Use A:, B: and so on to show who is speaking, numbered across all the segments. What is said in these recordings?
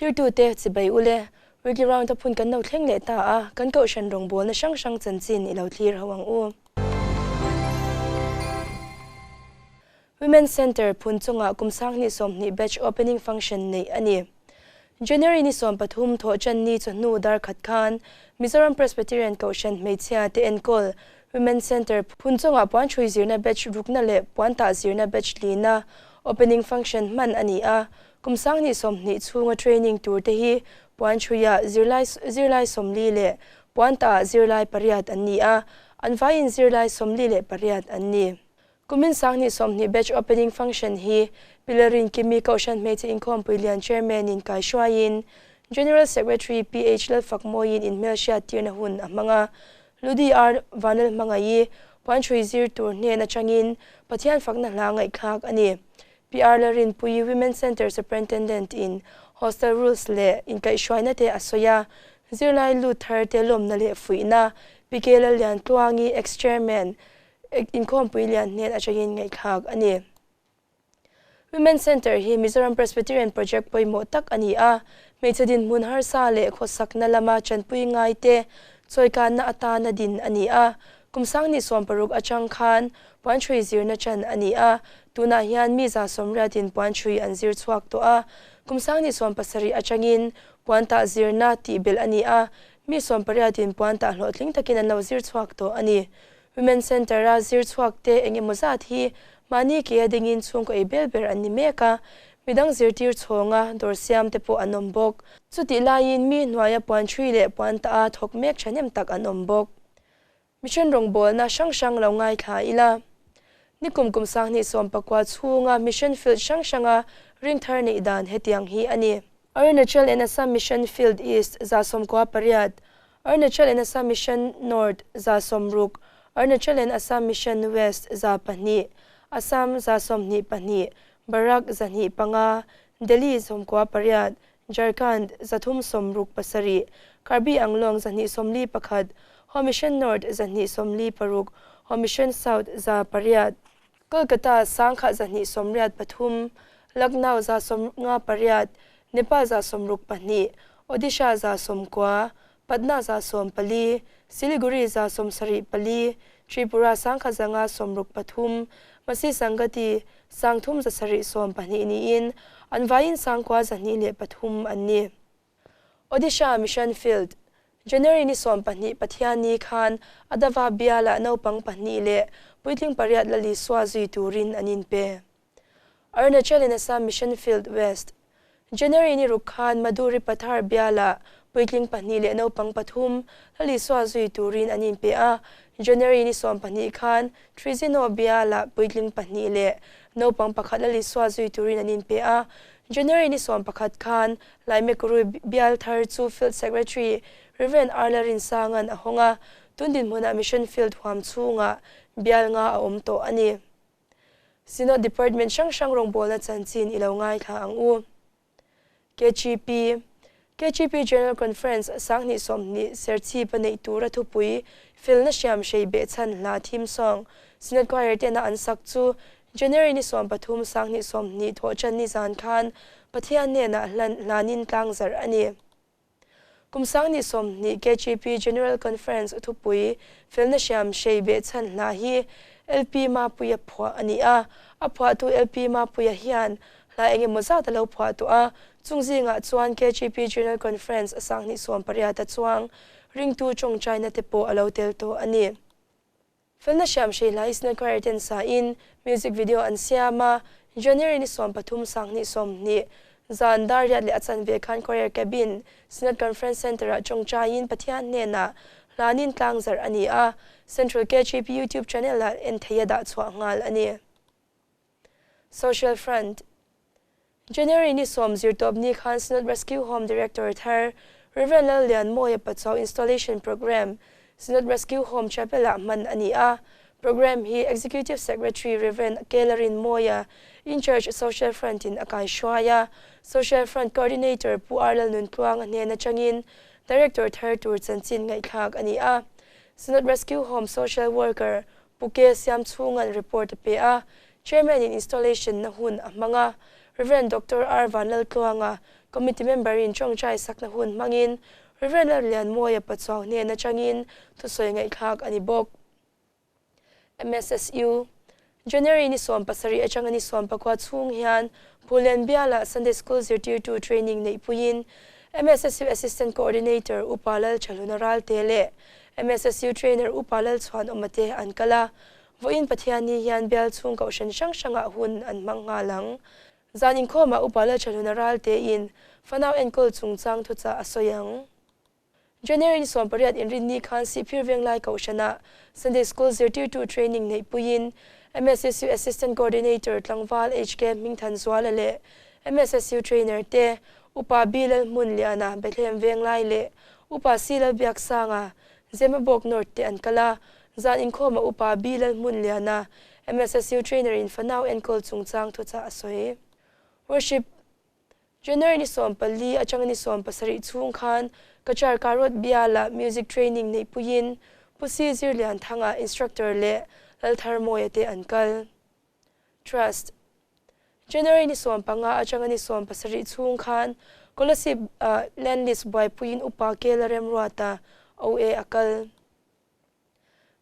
A: Thlirtute chibai ule, Weekly Round-up hun kan lo thleng leh ta a, kan kohhran rawngbawlna hrang hrang chanchin i lo thlir ho ang u. Women's Centre phun chungah kum sanghnih sawmhnih batch opening function neih a ni. January ni sawmpathum thawhṭan ni chawhnu dar khat khan Mizoram Presbyterian Kohhran hmeichhia te enkawl Women's Centre phun chungah puanchhui zirna batch rukna leh puantah zirna batch lina opening function hman a ni a. Kum sanghnih sawmhnih chhunga training tur te hi puanchhuiah zirlai zirlai sawmli leh puantah zirlai pariat an ni a, an vaiin zirlai 48 an ni. Kumin sanghnih sawmhnih batch opening function hi Pilarin Kimi Kohhran Hmeichhe Inkhawmpui Lian Chairman in kaihruaiin General Secretary PH Lalfakmawiin inhmelhriat tirna hun a hmang a. Ludi R Vanlal Hmangaih puanchhui zir tur hnen atangin Pathian fakna hla ngaihthlak a ni. PR Lalrinpuii Women's Centre Superintendent in Hostel Rules leh inkaihhruaina te a sawi a, zirlai lut thar te lawmna leh fuihna PK Lalliantluangi Ex-Chairman Inkhawmpui lian hnen atangin ngaihthlak a ni. Women's Centre hi Mizoram Presbyterian Project pawimawh tak a ni a, hmeichhe dinhmun harsa leh khawsakna lama chanpui ngaite chawikanna atana din a ni a. Kum sanghnih sawmparuk atang khan puanchhui zirna chan a ni a, tunah hian mi za sawmriatin puanchhui an zir chhuak tawh a. Kum sanghnih sawmpasarih atangin puantah zirna tihbelh a ni a, mi sawmpariatin puantah hlawhtling takin an lo zir chhuak tawh a ni. Women's Centre-a zir chhuakte eng emaw zat hi mahni ke a dingin chhungkaw ei bel ber an ni mek a, midang zirtir chhawnga dawr siam te pawh an awm bawk. Chutih laiin mi hnuaia puan ṭhui leh puan tah a thawk mek ṭhahnem tak an awm bawk. Mission rawngbawlna hrang hrang lo ngaithla ila. Nikum kum sanghnih sawmpakua chhunga mission field hrang hranga ring thar neih dan hetiang hi a ni. Arunachal and Assam Mission Field East 98, Arunachal and Assam Mission North 60, Arunachal and Assam Mission West 2, Assam 22, Barak 205, Delhi 98, Jharkhand 367, Karbi Anglong 241, Ho Mission North 246, Ho Mission South 800. Kolkata 1183, Lucknow 98, Nepal 62, Odisha 90, Patna 14, Siliguri 74, Tripura 1163, Masi Sangati 3712 niin an vaiin 9203 an ni. Odisha Mission Field, January ni sawmpahnih Pathianni khan Adava bialah naupang pahnih leh puitling pariat la Lisua zui turin an inpe. Arunachal in Assam Mission Field West, January ni ruk khan Madhuri Pathar bialah puitling pahnih leh naupang pathum la Lisua zui turin an inpe a, January ni sawmpahnih khan Trizino bialah puitling pahnih leh naupang pakhat la Lisua zui turin an inpe a, January ni sawmpakhat khan Laimekuru bial thar chu Field Secretary Rev. Arla Rinsanga'n a hawng a, tun dinhmunah Mission Field huam chhungah bial nga a awm tawh a ni. Synod Department hrang hrang rawngbawlna chanchin i lo ngaithla ang u. KGP KGP General Conference sanghnih sawmhnih serchhip a neih tura thupui felna hriam hrei behchhan hla theme song Synod Choir tena an sak chu January ni sawmpathum sanghnih sawmhnih thawhṭan ni zan khan Pathian hnenah hlan hlanin tlang zarh a ni. Kum sanghnih sawmhnih KGP General Conference thupui felna hriam hrei behchhan hla hi LP Mapuia phuah a ni a. A phuahtu LP Mapuia hian hla eng emaw zat a lo phuah tawh a, chung zingah chuan KGP General Conference sanghnih sawmpariat a chuang ringtu tawngtaina te pawh a lo tel tawh a ni. Felna hriam hrei hla hi Synod Choir ten sain music video an siam a, January ni sawmpathum sanghnih sawmhnih zan dar riat leh a chanve khan Choir Cabin, Synod Conference Centre ah tawngtaiin Pathian hnenah hlanin tlang zarh a ni a, Central KGP YouTube channel ah en thei a dah chhuah nghal a ni. Social Front, January ni sawm zirtawp ni khan Synod Rescue Home Director thar Rev. Lallianmawia Pachuau Installation Programme Synod Rescue Home Chapel-ah hman a ni a. Programme hi Executive Secretary Rev. K. Larinmawia, In-Charge Social Front-in a kaihruai a. Social Front Coordinator Pu R. Lalnuntluanga hnen atangin Director thar tur chanchin ngaihthlak a ni a. Synod Rescue Home Social Worker Pu K. Siamchhunga'n report a pe a. Chairman-in installation na hun a hmang a. Rev. Doctor R Vanlaltluanga, Committee member in tawngtai sakna hun hmangin Rev. Lallianmawia Pachuau hnen atangin thusawi ngaihthlak a ni bawk. MSSU, January ni 17 atanga ni 19 chhung hian Phulen Biala Sunday School zirtirtu training neihpuiin MSSU Assistant Coordinator Upa Lalthaluna Ralte leh MSSU Trainer Upa Lalchhuanawma te an kal a, vawiin Pathianni hian bial chhung kohhran hrang hrangah hun an hmang nghal ang. Zan inkhawmah Upa Lalthaluna Ralte in fanau enkawl chungchang thuchah a sawi ang. January ni 18 inrinni khan Sihphir Venglai Kohhranah Sunday School zirtirtu training neihpuiin MSSU Assistant Coordinator Tlangval HK Hmingthanzuala leh MSSU Trainer te Upa B Lalhmunliana Bethlehem Venglai leh Upa C Lalbiaksanga Zemabawk North te an kal a, zan inkhawmah Upa B Lalhmunliana MSSU Trainer in fanau enkawl chungchang thuchah a sawi. Worship January ni 14 atanga ni 17 chhung khan Cachar Karot Biala Music Training neihpuiin Pu Si Zirlianthanga Instructor leh Laltharmawia te an kal. Trust January ni 15 atanga ni 17 chhung khan Kolasib Land List buaipuiin Upa Kela Remruata OA a kal.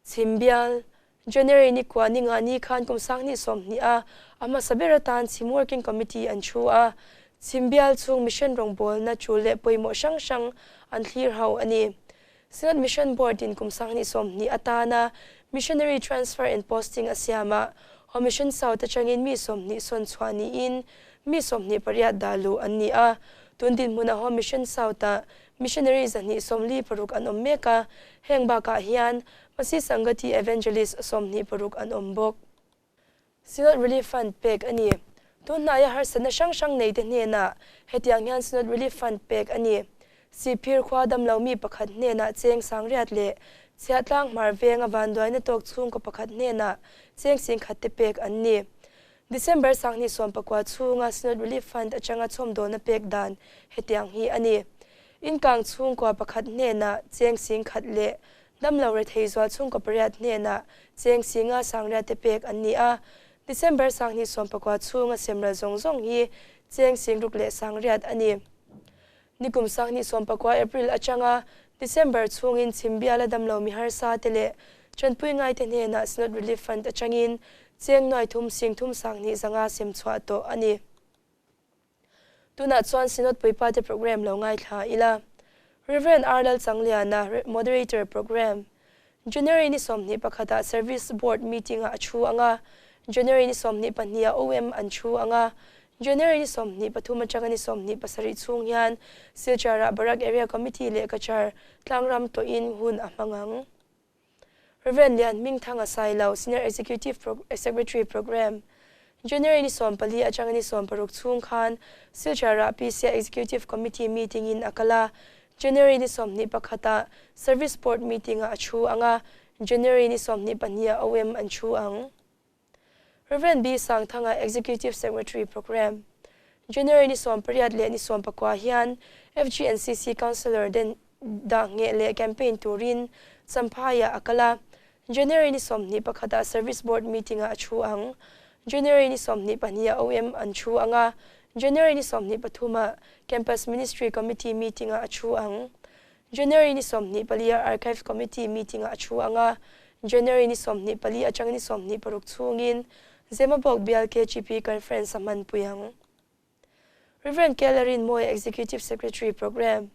A: Chhimbial, January ni kua ni nga ni khan kum 2020 a a hmasa ber atan Chhim Working Committee an thu a, Chhimbial chhung Mission rawngbawlna tul leh pawimawh hrang hrang an thlir ho a ni. Synod Mission Board in kum 2020 atana Missionary Transfer and Posting a siam a, Home Mission South atangin mi 20 sawn chhuah niin mi 28 dah luh an ni a, tun dinhmunah Home Mission South ah Missionary 146 an awm mek a, heng bakah hian Masi Sangati Evangelist 26 an awm bawk. Synod Relief Fund pek a ni. Tunhnaia harsatna hrang hrang nei te hnenah hetiang hian Synod Relief Fund pek a ni. Sihphir khua damlo mi pakhat hnenah cheng sangriat leh chhiahtlang hmar venga vanduaina tawk chhungkaw pakhat hnenah cheng singkhat te pek an ni. December 2019 chhunga Synod Relief Fund atanga chhawmdawlna pek dan hetiang hi a ni. Inkang chhungkaw pakhat hnenah cheng singkhat leh damlo rethei zual chhungkaw pariat hnenah cheng singa sangriat te pek an ni a. December 2019 chhunga semral zawng zawng hi cheng singruk leh sangriat a ni. Nikum 2019 April atanga December chhungin Chhimbiala damlo mi harsa te leh chanpui ngai te hnenah Synod Relief Fund atangin cheng nuai thum sing thum 20 zanga sem chhuah tawh a ni. Tunah chuan Synod Puipa te program lo ngai thla ila. Reverend R Lalchangliana Moderator Program January ni 21 ah Service Board meeting a thu anga, January ni 22 ah OM an thu anga, January ni 23 atanga ni 27 chhung hian Silchar ah Barak Area Committee leh Cachar tlangram tawhin hun a hmangang. Reverend Lian Hmingthanga Sailo Senior Executive Secretary Program January ni 14 atanga ni 16 chhung khan Silchar ah PCI Executive Committee meeting in a kal a, January ni 21 ah Service Board meeting a thu anga, January ni 22 ah OM an thu ang. Reverend B Sangthanga Executive Secretary Program January ni 18 leh ni 19 hian FGNCC Councillor den dah nge leh campaign turin Champhai ah a kal a, January ni 21 ah Service Board meeting a thu ang. January ni 22 ah OM an thu anga, January ni 23 ah Campus Ministry Committee meeting a thu ang. January ni 24 ah Archive Committee meeting a thu anga, January ni 24 atang ni 26 chhungin Zemabawk Bial KGP Conference a hman pui ang. Reverend Kellerin Moy Executive Secretary Program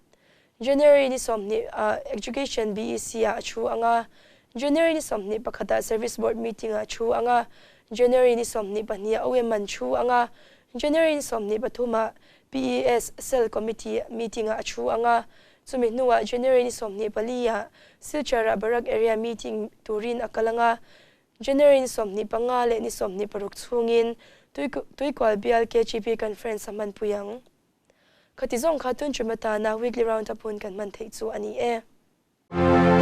A: January ni 20 ah Education BEC a thu anga, January ni 21 ah Service Board meeting a thu anga, January ni 22 ah OM an thu anga, January ni 23 ah PES Cell Committee meeting a thu anga, chumi hnuah January ni 24 ah Silchar ah Barak Area meeting turin a kal anga, January ni 25 leh ni 26 chhungin Tuikual Bial KGP Conference a hman pui ang. Khati zawng kha tun ṭum atana weekly round up hun kan hman theih chu a ni e.